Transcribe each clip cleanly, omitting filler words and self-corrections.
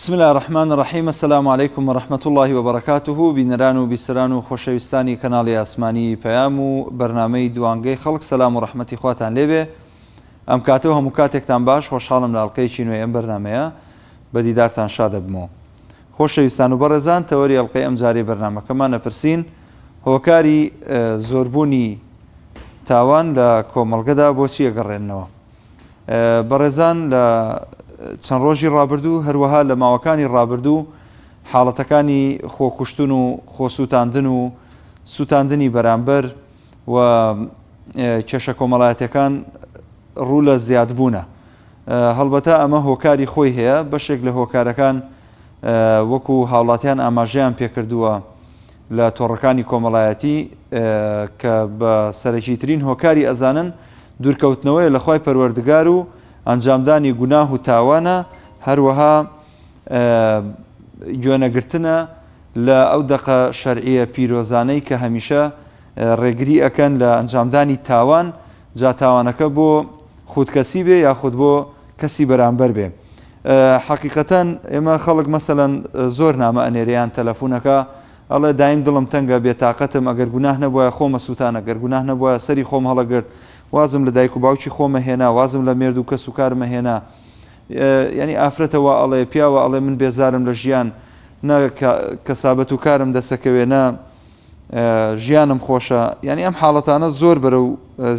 بسم اللە الرحمن الرحیم السلام علیکم و رحمة اللە و بەرەکاته بینەران و بیسەران و خۆشەویستانی کەناڵی ئاسمانی پەیام و بەرنامەی دوانگەی خەڵک سەلام و ڕەحمەتی خواتان لێبێ ئەم کاتە و هەموو کاتێکتان باش خۆشحاڵم لە ئەڵلقەیەکی نوێی ئەم بەرنامەیە بە دیدارتان شادەبمەوە خۆشەویستان و بەڕێزان تەوەری ئەڵلقەی ئەم جارەی بەرنامەکەمان ئەپرسین هۆکاری زۆربوونی تاوان لە کۆمەڵگەدا بۆچی ئەگەڕێننەوە بەڕێزان لە چەند ڕۆژی ڕابردوو هەروەها لە ماوەکانی ڕابردوو حاڵەتەکانی خۆکوشتن و خۆسووتاندن و سووتاندنی بەرامبەر و کێشە کۆمەڵایەتەکان ڕوو لە زیادبوونە. هەڵبەتە ئەمە هۆکاری خۆی هەیە، بەشێک لە هۆکارەکان وەکو هاوڵاتیان ئاماژەیان پێکردووە لە تۆڕەکانی کۆمەڵایەتی کە بە سەرەکیترین هۆکاری ئەزانن دوورکەوتنەوەیە لە خوای پەروەردگار و ئەنجامدانی گوناه و تاوانە، هەروەها گوێنەگرتنە لە ئەو دەقە شەرعیە پیرۆزانەی کە هەمیشە ڕێگری ئەکەن لە ئەنجامدانی تاوان، جا تاوانەکە بۆ خودکەسی بێ یاخود بۆ کەسی بەرامبەر بێ. حەقیقەتەن ئێمە خەڵک مەسەلەن زۆر نامە ئەنێرێ یان تەلەفونەکە ئەڵێ دایم دڵم تەنگە بێتاقەتم ئەگەر گوناه نەبوایە خۆمە سوتان ئەگەر گوناه نەبوایە سەری خۆم هەڵەگرت وازم لە دایک و باوکی خۆمە هێنا وازم لە مێرد و کەس و کارمە هێنا یعنی ئافرەتە وا ئەڵێ پیاوە ئەڵێ من بێزارم لە ژیان نە کەسابەت و کارم دەسەکەوێ نە ژیانم خۆشە یعنی ئەم حاڵەتانە زۆر بەرەو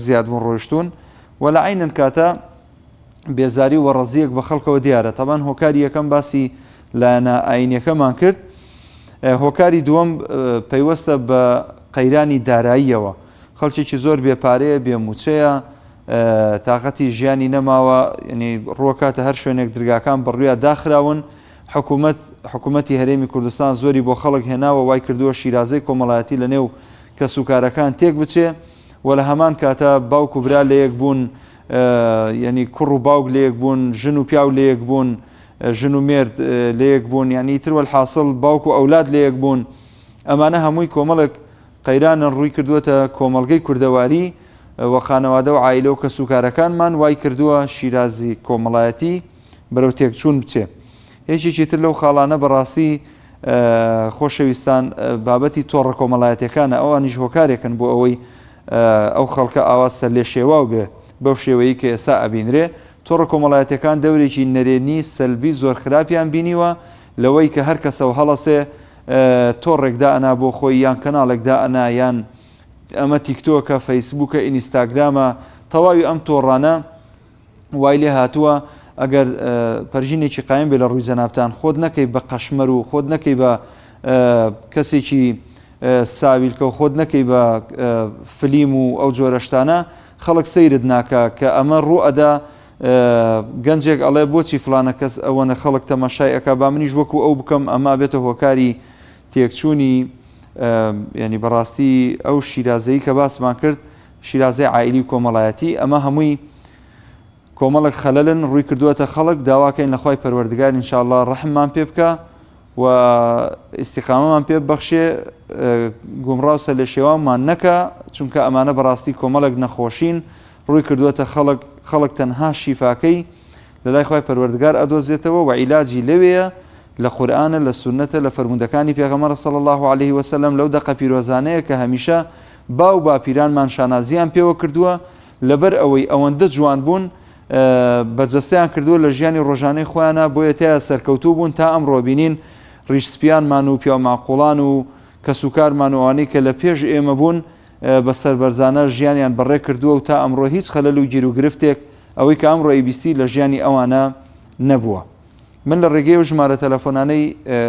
زیادبوون ڕۆیشتون و لە عینەن کاتە بێزاری و وەڕەزییەک بە خەڵکەوە دیارە. تەبان هۆکاری یەکەم باسی لایەنە ئایینیەکەمان کرد. هۆکاری دووەم پەیوەستە بە قەیرانی داراییەوە. خەڵکێکی زۆر بێ پارەیە، بێ مووچەیە، تاقەتی ژیانی نەماوە، یعنی ڕووەکاتە هەر شوێنێک درگاکان بەڕوویا داخراون. حکوومەت حکوومەتی هەرێمی کوردستان زۆری بۆ خەڵک هێناوە، وای کردووە شیرازەی کۆمەڵایەتی لە نێو کەسوکارەکان تێک بچێ و لە هەمان کاتا باوک و برا لەیەک بوون، یعنی کوڕ و باوک لەیەک بوون، ژن و پیاو لەیەک بوون، ژن و مێرد لەیەک بوون، یعنی تر وەلحاسڵ باوک و ئەولاد لەیەک بوون. ئەمانە هەمووی کۆمەڵێک قەیرانن ڕووی کردووەتە کۆمەڵگەی کوردەواری و خانەوادە و عایلە و کەسوکارەکانمان، وای کردووە شیرازی کۆمەڵایەتی بەرەو تێکچوون بچێ. یەکێکی تر لەو خاڵانە بەڕاستی خۆشەویستان بابەتی تۆڕە کۆمەڵایەتەکانە ئەوانیش هۆکارێکن بۆ ئەوەی ئەو خەڵکە ئاوا سەرلێشێواو بێ بەو شێوەیەی کە ئێستا ئەبینرێ تۆڕە کۆمەڵایەتەکان دەورێکی نەرێنی سەلبی زۆر خراپیان بینیوە لەوەی کە هەر کەسەو هەڵەسێ تۆڕێک دائەنا بۆ خۆی یان کەناڵێک دائەنا یان ئەمە تیکتۆکە فەیسبوکە ئینیستاگرامە تەواوی ئەم تۆڕانە وای لێ هاتووە ئەگەر پەرژینێکی قایم بێ لە ڕووی جەنابتان خۆت نەکەی بە قەشمەر و خۆت نەکەی بە کەسێکی ساویلکە و خۆت نەکەی بە فلیم و ئەو جۆرە شتانە خەڵک سەیرت ناکا کە ئەمە ڕوو ئەدا گەنجێک ئەڵێ بۆچی فلانە کەس ئەوەنە خەڵک تەماشای ئەکا با منیش وەکو ئەو بکەم ئەمە بێتە هۆکاری تێکچوونی ینی بەڕاستی ئەو شیرازەی کە باسمان کرد شیرازەی عائیلی و کۆمەڵایەتی ئەمە هەمووی کۆمەڵێک خەلەلن ڕووی کردووەتە خەڵک داواکەین لە خوای پەروەردگار ان شاء اللە ڕەحممان پێ بکا و ئیستیقامەمان پێ ببەخشێ گومڕا و سەرلێشێواومان نەکا چونکە ئەمانە بەڕاستی کۆمەڵێک نەخۆشین ڕووی کردووەتە خەڵک خەڵک تەنها شیفاکەی لە لای خوای پەروەردگار ئەدۆزێتەوە و عیلاجی لەوێیە لە قورئانە لە سوننەتە لە فەرموودەکانی پێغەمبەر صلی اللە علیه وسلم لەو دەقە پیرۆزانەیە کە هەمیشە باو باپیرانمان شانازیان پێوە کردووە لەبەر ئەوەی ئەوەندە جوان بوون بەرجەستەیان کردووە لە ژیانی ڕۆژانەی خۆیانا بۆیە تیا سەرکەوتوو بوون تا ئەمڕۆ بینین ڕیش سپیانمان و پیاو ماقوڵان و کەسوکارمان و ئەوانەی کە لە پێش ئێمە بوون بە سەربەرزانە ژیانیان بەڕێ کردووە و تا ئەمڕۆ هیچ خەلەل و گیروگرفتێک ئەوەی کە ئەمڕۆ ئەیبیستی لە ژیانی ئەوانە نەبووە. من لە ڕێگەی ئەو ژمارە تەلەفۆنانەی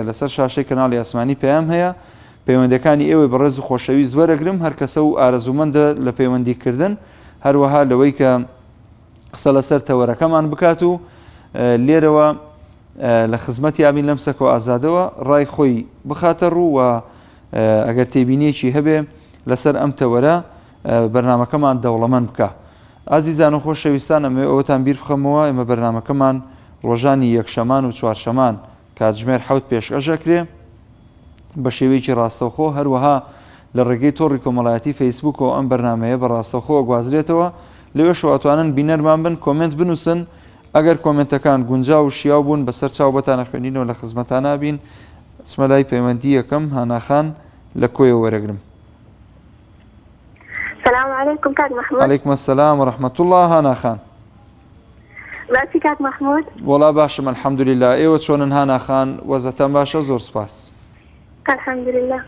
لەسەر شاشەی کەناڵی ئاسمانی پەیام هەیە پەیوەندەکانی ئێوەی بەڕێز و خۆشەویست وەرەگرم هەر کەسە و ئارەزوومەندە لە پەیوەندی کردن هەروەها لەوەی کە قسە لەسەر تەوەرەکەمان بکات و لێرەوە لە خزمەتی ئامین لەم سەکۆ ئازادەوە ڕای خۆی بخاتە ڕوو و ئەگەر تێبینیەکی هەبێ لەسەر ئەم تەوەرە بەرنامەکەمان دەوڵەمەند بکا. ئازیزان و خۆشەویستان ئەمەوێ ئەوەتان بیر بخەمەوە ئێمە بەرنامەکەمان ڕۆژانی یەکشەمان و چوارشەمان کاتژمێر حەوت پێشکەش ئەکرێ بە شێوەیەکی ڕاستەوخۆ هەروەها لە ڕێگەی تۆڕی کۆمەڵایەتی فەیسبوکەوە ئەم بەرنمەیە بە ڕاستەوخۆ ئەگوازرێتەوە لەوێشەوە ئەتوانن بینەرمان بن کۆمێنت بنووسن. ئەگەر کۆمێنتەکان گونجاو و شیاو بوون بەسەر چاو بۆتان ئەخوێنینەوە لە خزمەتانا بین. ئەچمە لای پەیوەندییەکەم هانا خان لە کۆیەوە وەرەگرم. سلام علیکم کاک محمود. علیکم السلام و رحمة اللە هانا خان. باسی کاک محمود؟ وەڵا باشم الحمدللە ئێوە چۆنن هانا خان وەزعتان باشە زۆر سوپاس. الحمدللە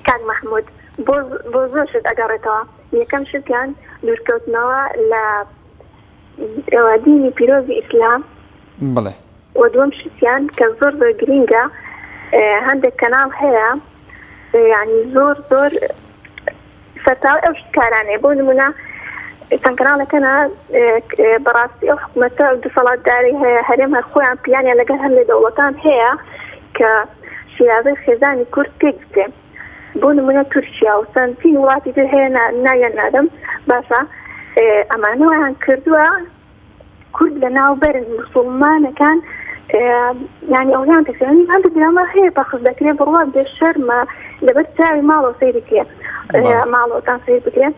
کاک محمود بۆ بۆ زۆر شت ئەگەڕێتەوە یەکەم شتیان دوورکەوتنەوە لە دینی پیرۆزی ئیسلام بڵێ وە دووەم شتیان کە زۆر زۆر گرینگە هەندێک کەناڵ هەیە یعنی زۆر زۆر سەرچاوەی ئەو شتکارانەیە بۆ نمونە چەند کەناڵێکەنە بەڕاستی ئەو حکومەتە ئەو دەسەڵاتداری هەیە هەرێم هەر خۆیان پلانیان لەگەڵ هەندێک دەوڵەتان هەیە کە شیرازەی خێزانی کورد پێک بێ بۆ نمونە تورکیا و چەندین وڵاتی تر هەیە ناویان نادەم باشە ئەمانە وایان کردووە کورد لە ناو بەرن مسوڵمانەکان یانی ئەویان دەکەن هەندێک دراما هەیە پەخش دەکرێ بڕوا بێ شەرمە لەبەر چاوی ماڵەوە سەیری کرێ ماڵەوەتان سەیر بکرێ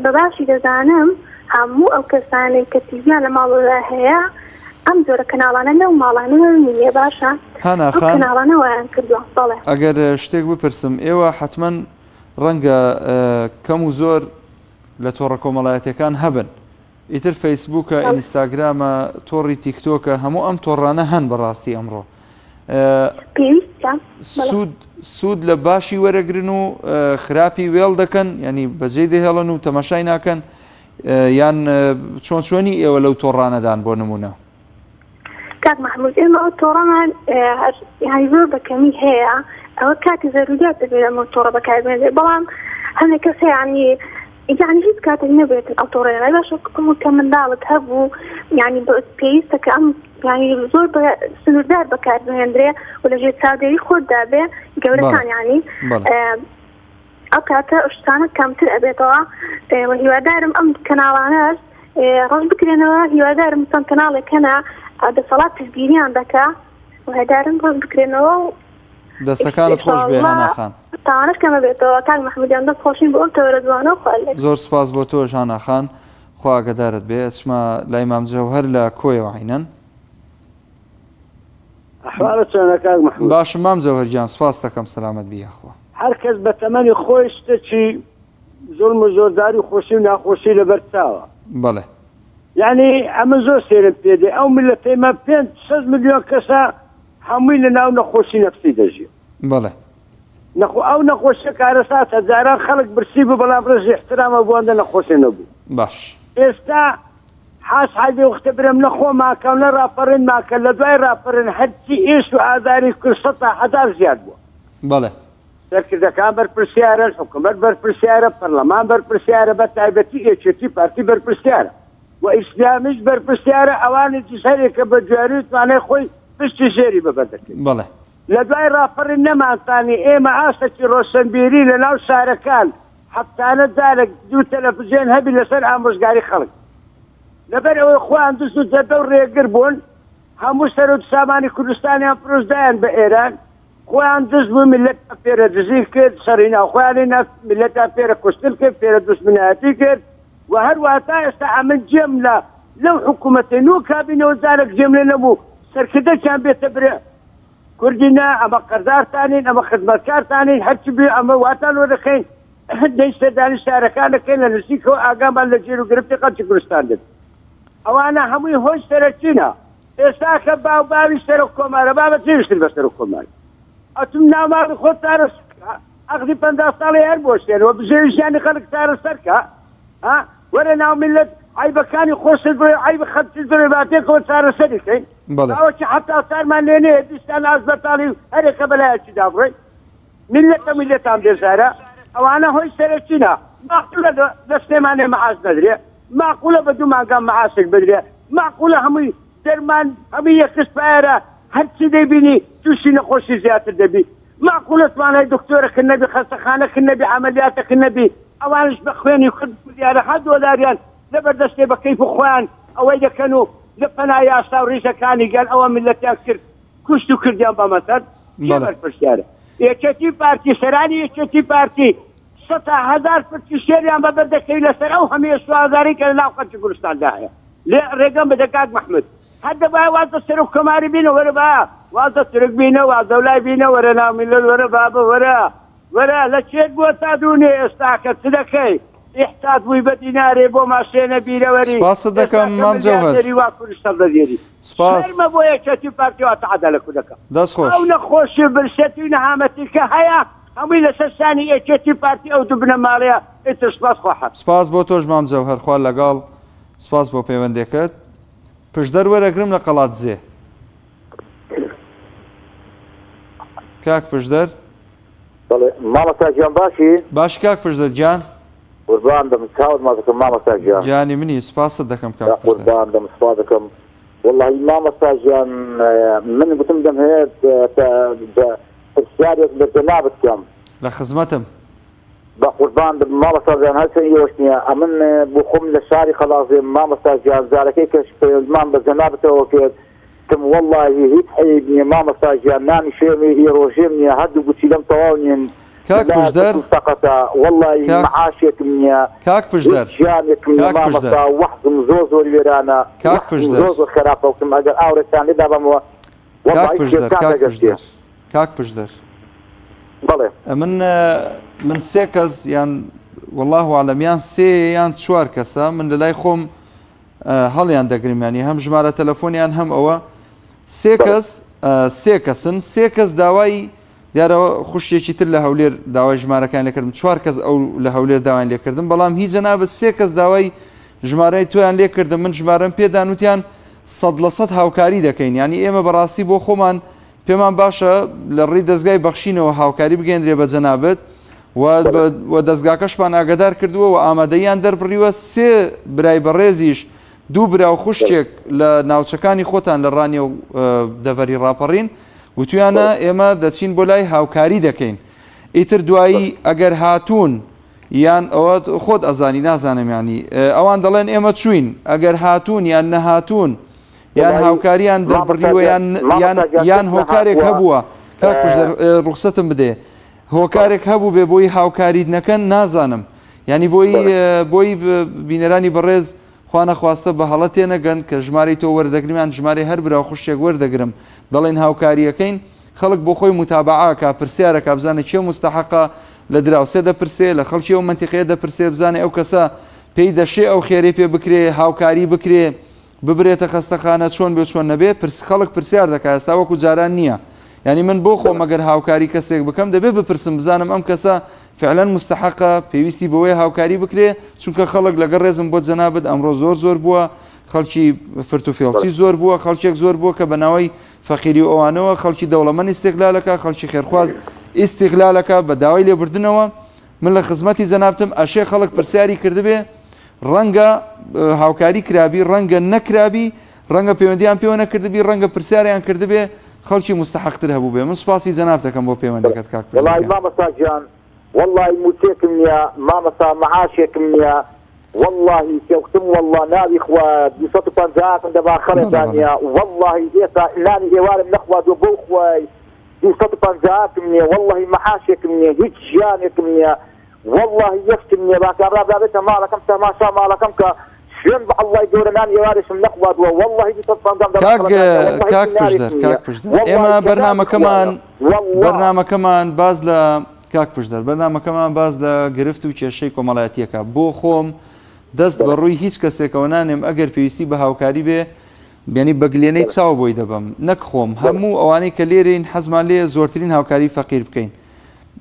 بە باشی دەزانم هەموو ئەو کەسانەی کە تیڤیان لە ماڵەوە هەیە ئەم جۆرە کەناڵانە لەو ماڵانە نییە باشە هانا خان کەناڵانە وایان کردووە بەڵێ ئەگەر شتێک بپرسم ئێوە حتمما ڕەنگە کەم و زۆر لە تۆڕە کۆمەڵایەتیەکان هەبن ئیتر فەیسبوکە ئینستاگرامە تۆڕی تیکتۆکە هەموو ئەم تۆڕانە هەن بەڕاستی ئەمڕۆ سوود سوود لە باشی وەرەگرن و خراپی وێڵ دەکەن ینی بەجێ دەهێڵن و تەماشای ناکەن یان چۆن چۆنی ئێوە لەو تۆڕانەدان بۆ نمونە کاک مەحمود ئێمە ئەو تۆڕەمان یانی زۆر بە کەمی هەیە ئەوە کاتی زەروریات دەبێت ئەمە تۆڕە بەکاربێنێت بەڵام هەندێک کەس هەیە یانی یانی هیچ کاتێک نەبێت ئەو تۆڕەیە باشە کە منداڵت هەبوو یانی پێویستە کە ئەم یانی زۆر بە سنووردار بەکاربهێندرێ و لە ژێر چاودێری خۆتدا بێ گەورەکان یانی ئەو کاتە شتانە کەمتر ئەبێتەوە و هیوادارم ئەم کەناڵانەش ڕەش بکرێنەوە هیوادارم چەند کەناڵێک هەنە دەسەڵات پشتگیریان دەکا و هیوادارم ڕەش بکرێنەوە و دەستەکانت خۆش بێ هانا خان. تاوانەش کەمە بێتەوە کاک مەحمودیان دەست خۆشین بۆ ئەو تەوەرە جوانە و خوا لێ. زۆر سوپاس بۆ تۆش هانا خان خوا ئاگادارت بێ ئەچمە لای مام جەوهەر لە کۆیەوە عەینەن. ئەحوالت چۆنە کاک مەحمود؟ باشم مام جەوهەر گیان سوپاست دەکەم سەلامەت بی یاخوا. هەر کەس بە تەمەنی خۆی شتەکی زوڵم و زۆرداری و خۆشی و ناخۆشی لەبەر چاوە. بەڵێ. یانی ئەمن زۆر سەیرم پێ دێ ئەو میللەتەی مە پێنج شەش ملیۆن کەسە هەمووی لە ناو نەخۆشی نەفسی دەژی. بەڵێ. نەخۆ ئەو نەخۆشیە کارەساتە جاران خەڵک برسی بوو بەڵام ڕێزی ئیحترام هەبوو ئەندە نەخۆشێ نەبوو. باش. ئێستا حاس حاجی وختە برم نە خۆ ماکەم نە ڕاپەڕین ماکە لە دوای ڕاپەڕین هەرچی ئێش و ئازاری کورد سەتا هەزار زیاد بووە. بەڵێ. سەرکردەکان بەرپرسیارن، حکومەت بەرپرسیارە، پەرلەمان بەرپرسیارە، بە تایبەتی یەکێتی پارتی بەرپرسیارە و ئیسلامیش بەرپرسیارە، ئەوانیش هەرێکە بە گوێرەی و توانای خۆی پشتی شێری بەبەر دەکەوێت. بەڵێ. لە دوای ڕاپەڕین نەمانتانی ئێمە ئاستێکی ڕۆشنبیری لە ناو شارەکان هەفتانە جارێک دوو تەلەفزیۆن هەبی لەسەر ئامۆژگاری خەڵک. لەبەر ئەوەی خۆیان دز و جەردە و ڕێگر بوون، هەموو سەرەوت سامانی کوردستانیان فرۆشت دایان بە ئێران، خۆیان دز بوون میللەتیان فێرە دزی کرد، شەڕی ناوخۆیانی نە میللەتیان فێرە کوشتن کرد، فێرە دوژمنایەتی کرد و هەروەها تا ئێستا ئەمن جێم لە لەو حکوومەتەی نۆ کابینەوە جارێک جێم لێ نەبوو سەرکردەکیان بێتە برێ کوردی نا ئەمە قەرزارتانین ئەمە خزمەتکارتانین هەرچی بێ ئەمە واتان لۆ دەکەین دەی سەردانی شارەکان دەکەین لە نزیکەوە ئاگامان لە گیر و گرفتی خەڵکی کوردستان دەبێت ئەوانە هەمووی هۆی سەرەکینە ئێستا کە باو باوی سەرۆک کۆمارە با بە پێویستن بە سەرۆک کۆمار ئەتم ناو ماڵی خۆت چارەسەر عەقدی 50 ساڵی هەر بۆشێنەوە بژێوی ژیانی خەڵک چارەسەر کە ها وەرە ناو میللەت عەیبەکانی خۆشت بڵێ عەیب خەڵکیش بڵێ با پێکەوە چارەسەری کەین بەڵێ. باوەکی حەفتا سارمان لێ نەیە دیسان ئاش بەتاڵی و هەرێکە بەلایەکی دابڕۆی میللەتە میللەتان بێزارە ئەوانە هۆی سەرەکینە ماقولە لە سلێمانێ مەعاش نەدرێ ماقولە بە دوو مانگا مەعاشێک بدرێ ماقولە هەمووی دەرمان هەمووی یەکسپایەرە هەرچی دەیبینی تووشی نەخۆشی زیاتر دەبی مەعقولە توانای دکتۆرەکە نەبی خەستەخانەکە نەبی عەمەلیاتەکە نەبی ئەوانیش بە خوێنی کورد ملیارەها دۆلاریان لەبەر دەستێ بە کەیف خۆیان ئەوەی دەکەن و لە پەنا یاسا و ریزەکانی گەل ئەوە میللەتیان کرد کوشت و کردیان بە مەتەل کێ بەرپرسیارە یەکێتی پارتی سەرانی یەکێتی پارتی سەتا هەزار پرچی شێریان بە بەر دەکەوی لەسەر ئەو هەموو ئێش و ئازارەی کە لە ناو خەڵکی کوردستاندا هەیە. لێ ڕێگەم بدە کاک محمود هەر دەبایە واز لە سەرۆک کۆماری بینە وەرە با واز لە تورک بینە واز لەولای بینە وەرە ناو میللەت وەرە بابە وەرە وەرە لە چێت بووە تا دوونێ ئێستاکە چ دەکەی ئیحتاج بووی بە دینارێ بۆ ماشێنە بیرەوەری سپاست دەکەم ئێستاکە مام جەوهەر. ملیاردێری وا کوردستان هەڵدەژێری سپاس. شەرمە بۆ یەکێتی و پارتی وا تەعەدا لە کوردەکە دەست خۆش. ئەو نەخۆشی و برسێتی و نەهامەتی کە هەیە هەمووی لەسەر شانی یەکێتی و پارتی ئەو دوو بنەماڵەیە ئیتر سپاس خوا حافز. سپاس بۆ تۆش مام جەوهەر خوا لەگەڵ. سپاس بۆ پەیوەندێکەت. پشدەر وەرەگرم لە قەڵادزێ. کاک پشدەر. بەڵێ مامۆستا گیان باشی؟ باشی کاک پشدەر گیان. قوربان بم چاوت ماچ دەکەم مامۆستا گیان. گیانی منی سپاست دەکەم کاک پشدەر. قوربان بم سپاس دەکەم وەڵاهی مامۆستا گیان من گوتم دەمهەوێت پرسیارێک لە جەنابت بکەم. لە خزمەتم. بەقوربان بم مامۆستا گیان هەرچەند ئێوەش نیە ئەمن بۆ خۆم لە شاری قەڵازێم مامۆستا گیان جارەکەی کەش پەیوەندمان بە جەنابتەوە کرد تم وەڵاهی هیچ عەیب نیە مامۆستا گیان نانی شێمی ئی ڕۆژێم نیە هەردوو گوچیلەم تەواو نین کاک لە پشدەر کەس و سەقەتە وەڵاهی کاک مەعاشێکم نیە کاک هیچ پشدەر ژیانێکم نیە کاک پشدەر مامۆستا وەحزم زۆر زۆر وێرانە کاک وەحزم پشدەر زۆر زۆر خەراپە وتم ئەگەر ئاوڕێکتان لێ دابەمەوە کاک وەڵاهی پشدەر شێتان کاک دەگەشتێ. پشدەر کاک پشدەر بەڵێ. ئەمن من سێ کەس یان والله اعلم یان سێ یان چوار کەسە من لە لای خۆم هەڵیان دەگرم ینی هەم ژمارە تەلەفۆنیان هەم ئەوە سێ کەس سێ کەسن سێ کەس داوای دیارە خوشتێکی تر لە هەولێر داوای ژمارەکان لێکردم چوار کەس ئەو لە هەولێر داوایان لێکردم بەڵام هی جەنابت سێ کەس داوای ژمارەی تۆیان لێکردم من ژمارەم پێدان وتیان 100% هاوکاری دەکەین ینی ئێمە بەڕاستی بۆ خۆمان پێمان باشە لە ڕێی دەزگای بەخشینەوە هاوکاری بگەندرێ بە جەنابت و دەزگاکەشمان ئاگادار کردووە و ئامادەیان دەربڕیوە سێ برای بەڕێزیش دوو برا و خوشکێک لە ناوچەکانی خۆتان لە ڕانیە و دەڤەری ڕاپەڕین وتویانە ئێمە دەچین بۆ لای هاوکاری دەکەین ئیتر دوایی ئەگەر هاتوون یان ئەوە خۆت ئەزانی نازانم ینی ئەوان دەڵێن ئێمە چوین ئەگەر هاتوون یان نەهاتوون یان هاوکاریان دەربڕیوە یان یان یان هۆکارێک هەبووە کاک پشدەر ڕوخسەتم بدێ هۆکارێک هەبوو بێ بۆی هاوکاریت نەکەن نازانم ینی بۆی بۆی بینەرانی بەڕێز خوا نەخواستە بە هەڵە تێنەگەن کە ژمارەی تۆ وەردەگرم یان ژمارەی هەر برا و خوشکێک وەردەگرم دەڵێن هاوکاریەکەین خەڵک بۆ خۆی متابعە ئەکا پرسیار ئەکا بزانێ کێ مستحەقە لە دراوسێ دەپرسێ لە خەڵکی ئەو مەنتیقەیە دەپرسێ بزانێ ئەو کەسە پێی دەشێ ئەو خێرەی پێ بکرێ هاوکاری بکرێ ببرێتە خەستەخانە چۆن بێ چۆن نەبێ پرس خەڵک پرسیار دەکا ئێستا وەکو جاران نییە یعنی من بۆ خۆم ئەگەر هاوکاری کەسێک بکەم دەبێ بپرسم بزانم ئەم کەسە فعلا مستحقە پێویستی بەوەیە هاوکاری بکرێ چونکە خەڵک لەگەڵ ڕێزم بۆ جەنابت ئەمڕۆ زۆر زۆر بووە خەڵکی فرت و فێڵچی زۆر بووە خەڵکێک زۆر بووە کە بە ناوەی فەقیری و ئەوانەوە خەڵکی دەوڵەمەند ئیستیغلالەکە خەڵکی خێرخواز ئیستیغلالەکە بە داوای لێبوردنەوە من لە خزمەتی جەنابتم ئەشێ خەڵک پرسیاری کردبێ ڕەنگە هاوکاری کرابی ڕەنگە نەکرابی ڕەنگە پەیوەندیان پێوە نەکردبی ڕەنگە پرسیاریان کردبێ خەڵکی مستحقتر هەبوو بێ من سوپاسی جەنابتەکەم بۆ پەیوەندەکەت کاک وەڵی مامۆستا گیان وەڵی موچێکم نییە مامۆستا مەعاشێکم نییە وەڵی کەوتم وەڵا ناوی خوا 250 دەبا خەڵێکان نییە وەڵی ئێستا نانی ئێوارم نەخواردووە بۆ خوای 250 کم نییە وەڵی مەعاشێکم نییە هیچ ژیانێکم نییە وەڵاهی یەک شتم نیە با کابرا برا بێتە ماڵەکەم تەماشا ماڵەکەم کە سوێند بە اللە ی گەورە نانی ئێوارێشم نەخواردوە وەڵاهی 250 دەبا کاک خەڵەتانیە وەڵاهی کاک پشدەر دینارێکم نیە کاک پشدەر ئێمە وەڵاهی کە نانی بەرنامەکەمان خوایە وەڵا بەرنامەکەمان باز لە کاک پشدەر بەرنامەکەمان باز لە گرفت و کێشەی کۆمەڵایەتیەکە بۆ خۆم دەست بە بەڵێ ڕووی هیچ کەسێکەوە نانێم ئەگەر پێویستی بە هاوکاری بێ یعنی بە گلێنەی بەڵێ چاو بۆی دەبەم نەک خۆم بەڵێ هەموو ئەوانەی کە لێرەین حەزمان لێ زۆرترین هاوکاری فەقیر بکەین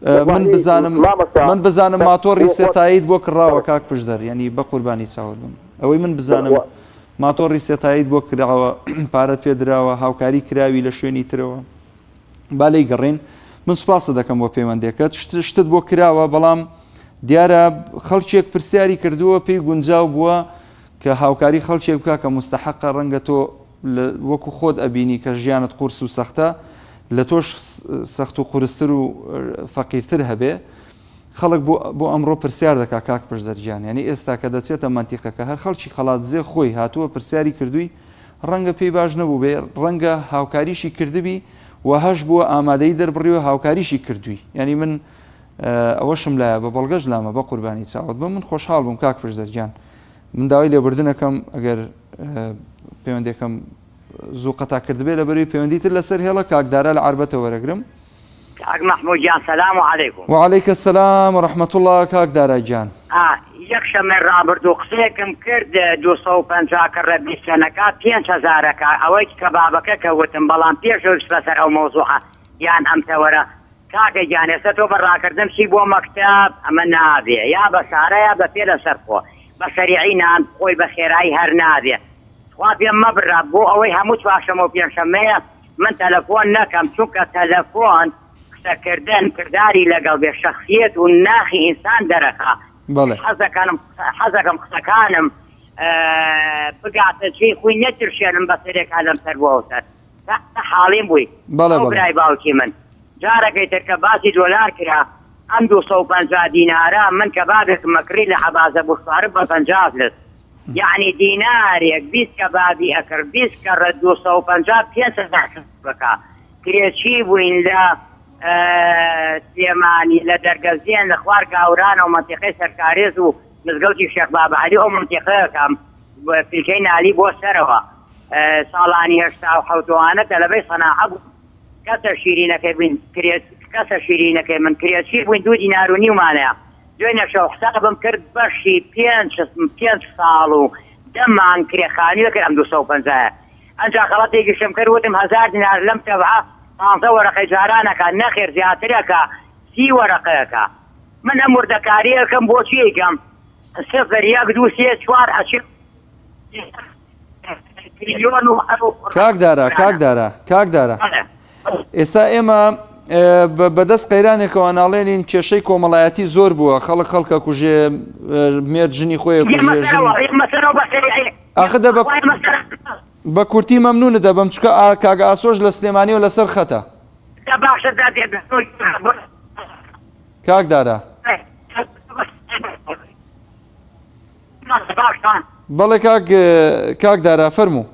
من وەڵاهی بزانم مامۆستا من بزانم بەس ماتۆڕی بۆ خۆت سێتاییت بۆ کڕاوە بەڵێ کاک پشدەر یعنی بە قوربانی چاوت بم ئەوەی من بەڵێ بزانم وە ماتۆڕی سێتاییت بۆ کراوە پارەت پێ دراوە هاوکاری کراوی لە شوێنی ترەوە با لێی گەڕین من سوپاست دەکەم بۆ پەیوەندەکەت شتت بۆ کراوە بەڵام دیارە خەڵکێک پرسیاری کردووە پێی گونجاو بووە کە هاوکاری خەڵکێک بکە کە مستحقە ڕەنگە تۆ وەکو خۆت ئەبینی کە ژیانت قورس و سەختە لە تۆش سەخت و قورستر و فەقیرتر هەبێ خەڵک بۆ بۆ ئەمڕۆ پرسیار دەکا کاک پشدەر گیان یعنی ئێستا کە دەچێتە مەنتیقەکە هەر خەڵکی قەڵادزێ خۆی هاتووە پرسیاری کردووی ڕەنگە پێی باش نەبوو بێ ڕەنگە هاوکاریشی کردبی و هەش بووە ئامادەی دەربڕیوە هاوکاریشی کردووی یعنی من ئەوەشم لایە بە بەڵگەش لامە بە قوربانی چاوت بم من خۆشحاڵ بووم کاک پشدەر گیان من داوای لێبوردنەکەم ئەگەر. پەیوەندەکەم زوو قەتا کردبێ لە بەروی پەیوەندی تر لەسەر هێڵە کاک دارا لە عربەتە وەرەگرم. کاک مەحمود گیان سلام علیکم. وعلیک السلام و رحمة اللە کاک دارا گیان. ئا یەک شەمەی ڕابردوو قسەیەکم کرد 250 کڕە 20 چەنەکە 5000ەکە ئەوەی کەبابەکە کە وتم بەڵام پێش ئەوەی بچمە سەر ئەو مەوزوعە یان ئەم تەوەرە کاکە گیان ئێستا تۆ بە ڕاکردن بچی بۆ مەکتەب ئەمە نابێ یا بە سارە یا بە پێ لەسەر خۆ بە سەریعی نان خۆی بە خێرایی هەر نابێ تخوا پێم مەبرە بۆ ئەوەی هەموو چوارشەمە و پێنجشەممەیە من تەلەفۆن نەکەم چونکە تەلەفۆن قسەکردن کرداری لەگەڵ بێ شەخسیەت و ناخی ئینسان دەرەخا بەڵێ حەزەکەم حەزەکەم قسەکانم بگاتە جێی خۆی نەترشێنم بە سەرێکا لەم سەر بۆ ئەو سەر تا حاڵیم بووی بەڵێ ئەو بەڵێ برای باوکی من جارەکەی تر کە باسی دۆلار کرا ئەم 250 دینارە من کەبابێکم ئەکڕی لە عەباسە بوشوارب بە 50 فلس یەعنی دینارێک 20 کەبابی ئەکڕ 20 کەڕە 250 5000 بکا کرێچی بووین لە سلێمانی لە دەرگەزیان لە خوار گاورانەوە مەنتیقەی سەرکارێز و مزگەوتی شێخ بابە عەلی ئەو مەنتیقەیەکەم فیلکەی نالی بۆ سەرەوە ساڵانی 87ەوانە تەلەبەی سەناعە بوو کەسە شیرینەکەی بووین کرێ کەسە شیرینەکەی من کرێچی بووین دوو دینار و نیومانەیە دوێنێ شەو حسابم کرد بەشی پێنج پێنج ساڵ و دە مانگ کرێ خانوویە کرد ئەم 250 ئەنجا خەڵەتێکیشم کرد وتم هەزار دینار لەم تەبعە پانزە وەرەقەی جارانەکە نەخێر زیاترەکە سی وەرەقەیەکە من ئەم وردەکاریەکەم بۆچی ئەیکەم سفر یەک دوو سێ چوار ئەچێ تریلیۆن و کاک دارا کاک دارا کاک دارا ئێستا ئێمە بەدەست قەیرانێکەوە ناڵێنین کێشەی کۆمەڵایەتی زۆر بووە خەڵک خەڵکە کوژێ مێرد ژنی خۆی کوژێ ژن ئاخر دە بە کورتی مەمنونت دەبم چکە کاک ئاسۆش لە سلێمانیەوە لەسەر خەتە. کاک دارا. بەڵێ کاک کاک دارا فەرموو.